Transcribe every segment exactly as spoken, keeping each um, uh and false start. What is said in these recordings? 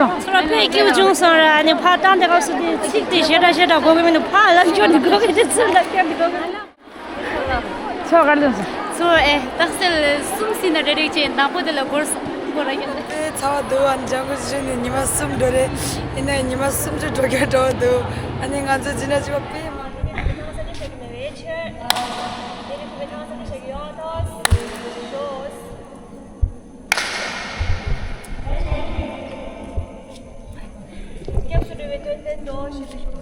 ཚོར་བ་དཔེ་སྐྱིད་པོ་བྱུང་སོང་ར། ཨ་ནི་ཕར་བཏང་དེ་སྐབས་སུ་དེ་ཚིག་དེ་ཞེ་དྲག་ཞེ་དྲག་གོ་གི་མི་འདུག་ཕར་ལབ་སྐྱོར་དེ་གོ་གི་དེ་ཚུར་ལབ་སྐྱོར་དེ་གོ་གི། ཚོ་ག་ལོན་སོང་། ཚོ་ཨེ་རྟགས་གསལ་གསུམ་ཟིན་ན་རེ་རེ་བྱས་ནག་པོ་དེ་ལ་སྒོར་སྒོར་ར་ཡོད། དེ་ཚ་བ་འདུག་ཨ་ནི་ལྗང་གུ་བཞོན་ནས་ཉི་མ་གསུམ་འགྲོ་རེད། ཡིན་ནའི་ཉི་མ་སུམ་ཅུ་འགྲོ་རྒྱུ་འགྲོ་བ་འདུག་ཨ་ནི་ང་ཚོ་སྦྱིན་བདག་གཅིག་པ་དཔེ་མང་རེད། ཐང་ས་དེ་ཤ་གི་མེད་པའི་ཆེད། དེ་ནི་ཁོ་པའི་ཐང་ས་དེ་ཤ་གི་ཡོད་ཐོག་ཞོ། སྐྱབས་སུ་འགྲོ་བའི་དོན་བསྟན་ཏོ་ཞེས་ཞུ།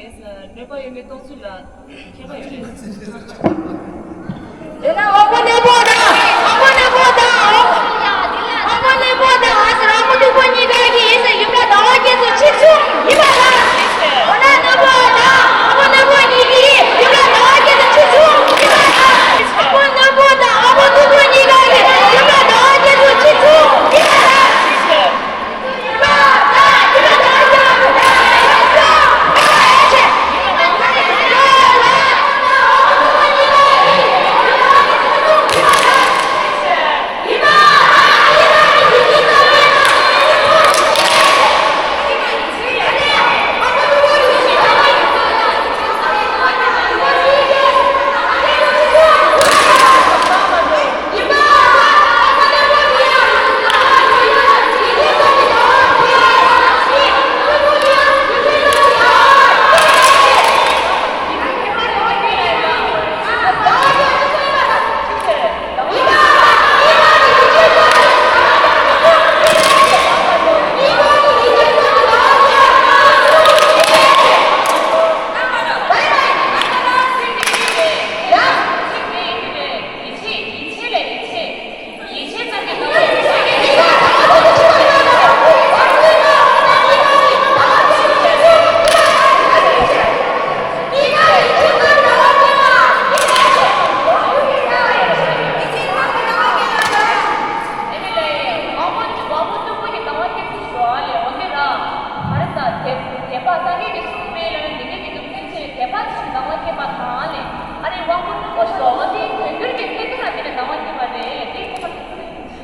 གནོད་པ་ཡོད་མེད་གཏོང་ཚུལ་ལ་ཁྱད་པར་ཡོད་རེད། དེ་ན་དབང་པོ་རྣོན་པོ་དང་དབང་པོ་རྣོན་པོ་དང་དབང་པོ་རྣོན་པོ་དང་ཨ་ཟེར་དབང་པོ་རྣོན་པོ་གཉིས་ཀ་གི་ཡིན་ཟེར་ཡུམ་ལ་ཟླ་བ་བརྒྱད་ཚོ་ཆིག་མཚུངས་ཡིན་པ་ལ། དབང་པོ་རྣོན་པོ་དང་དབང་པོ་རྣོན་པོ་གཉིས་ཀྱི་ཡིན་ཡུམ་ལ་ཟླ་བ་བརྒྱད་ཚོ་ཆིག་མཚུངས་ཡིན་པ་ལ། དབང་པོ་རྣོན་པོ་དང་དབང་པོ་རྣོན་པོ་གཉིས་ཀ་གི་ཡིན་ཡུམ་ལ་ཟླ་བ་བརྒྱད་ཚོ་ཆིག་མཚུངས་ཡིན་པ་ལ།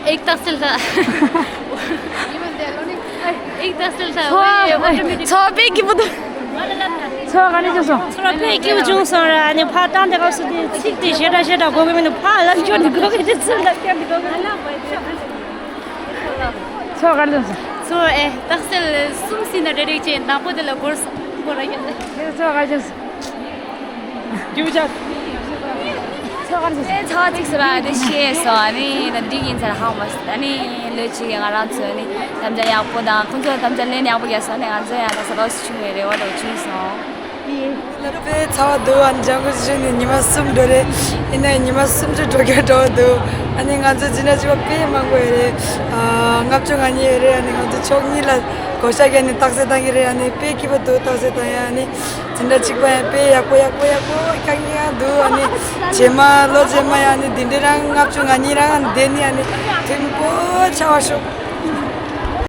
एक तहसील था। एक तहसील था। ཚོ་ཚོ་དཔེ་སྐྱིད་པོ་འདུག་ཚོ་ག་ནས་བྱུང་སོང་། ཚོ་དཔེ་སྐྱིད་པོ་བྱུང་སོང་ར། ཨ་ནི་ཕ་བཏང་དེ་སྐབས་སུ་དེ་ཚིག་དེ་ཞེ་དྲག་ཞེ་དྲག་གོ་གི་མི་འདུག་ཕ་ལབ་སྐྱོར་འདི་གོ་གི་དེ་ཚུར་ལབ་སྐྱོར་འདི་གོ་གི། ཚོ་ག་ནས་བྱུང་སོང་། ཚོ་ཨེ་ཏག་སེལ་གསུམ་ཟིན་ན་རེ་རེ་བྱས་ནག་པོ་དེ་ལ་སྒོར་སོང་སྒོར་ར་ཡོད། ཚོ་ག་བྱུང་སོང་། རྒྱུ་ཆ། ཚོ་ག་ནས་བྱུང་སོང་། ཚོ་གཅིག་ཟེར་བ་དེ་ཤེས་སོང་། ཨ་ནི་ད་འགྲིག་ཡིན་ཚར་ཧང་མ་སོང་། ཨ་ནི་ལོས་ཅིག་ང་རང་ཚོ་ནི་དམ་བཅའ་ཡག་པོ་དང་ཁོང་ཚོ་དམ་བཅའ་ལེན་ཡག་པོ་རྒྱག་སོང་། ཨ་ནི་ང་ཚོ་ཡང་ད་ས་ལོ་སུ་བྱུང་བའི་རེ་བ་འདྲ་བོ་བྱུང་སོང་། དཔེ་ཚ་བ་འདུག་ཨ་ནི་ལྗང་གུ་ཞིག་ནི་ཉི་མ་གསུམ་འགྲོ་རེད། ཡིན་ནའི་ཉི་མ་སུམ་ཅུ་འགྲོ་རྒྱུ་འདྲ་བོ་འདུག་ཨ་ནི་ང་ཚོ་སྦྱིན་བདག་བྱེད་པ་དཔེ་མང་པོ་ཡོད་རེད། ཨ། ལྔ་བཅུ་ང་གཉིས་ཡོད་རེད། ཨ་ནི་ང་ཚོ་ཕྱོགས་གཉིས་ལ་བགོ་བཤའ་བརྒྱབ་ནས་རྟགས་གསལ་བཏང་གི་རེད། ཨ་ནི་དཔེ་སྐྱིད་པོ་འདུག་རྟགས་གསལ་བཏང་ཡ། ཨ་ནི་སྦྱིན་བདག་གཅིག་པ་ཡང་དཔེ་ཡག་པོ་ཡག་པོ་ཡག་པོ་རྐྱང་རྐྱང་འདུག་ཨ་ནི་རྗེས་མ་ལོ་རྗེས་མ་ཡང་ཨ་ནི་འདི་འདྲའི་རང་ལྔ་བཅུ་ང་གཉིས་རང་བསྡད་ནི་ཨ་ནི་མཐུན་པོ་ཆགས་པ་ཤོག